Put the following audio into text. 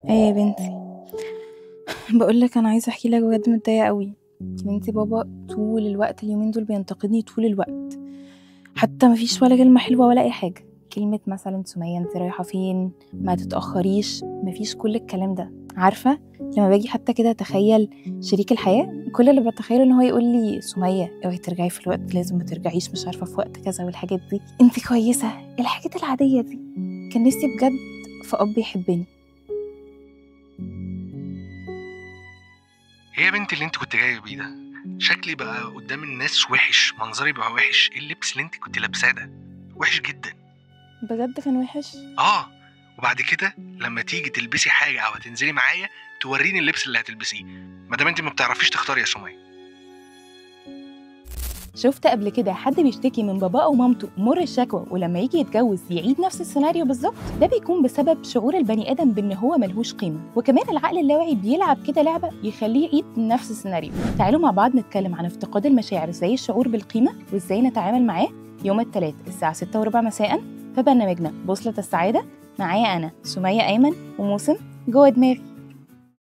ايه يا بنتي، بقول لك انا عايزه احكي لك بجد، متضايقة قوي يا بنتي. بابا طول الوقت اليومين دول بينتقدني طول الوقت، حتى مفيش ولا كلمة حلوة ولا اي حاجة. كلمة مثلا سميه انت رايحة فين، ما تتاخريش، مفيش كل الكلام ده. عارفه لما باجي حتى كده اتخيل شريك الحياة، كل اللي بتخيله ان هو يقول لي سميه اوعي ترجعي في الوقت، لازم ما ترجعيش مش عارفه في وقت كذا والحاجات دي، انت كويسة، الحاجات العادية دي. كان نفسي بجد في اب يحبني. ايه يا بنتي اللي انت كنت جاية بيه ده؟ شكلي بقى قدام الناس وحش، منظري بقى وحش. ايه اللبس اللي انت كنت لابساه ده؟ وحش جدا بجد، كان وحش. اه، وبعد كده لما تيجي تلبسي حاجة او هتنزلي معايا توريني اللبس اللي هتلبسيه، ما دام انت ما بتعرفيش تختاري يا سميه. شفت قبل كده حد بيشتكي من باباه ومامته مر الشكوى، ولما يجي يتجوز يعيد نفس السيناريو بالظبط؟ ده بيكون بسبب شعور البني ادم بان هو ملهوش قيمة، وكمان العقل اللاواعي بيلعب كده لعبه يخليه يعيد نفس السيناريو. تعالوا مع بعض نتكلم عن افتقاد المشاعر زي الشعور بالقيمة وازاي نتعامل معاه، يوم الثلاث الساعة 6:15 مساء في برنامجنا بوصله السعادة، معايا انا سميه ايمن وموسم جوه دماغي.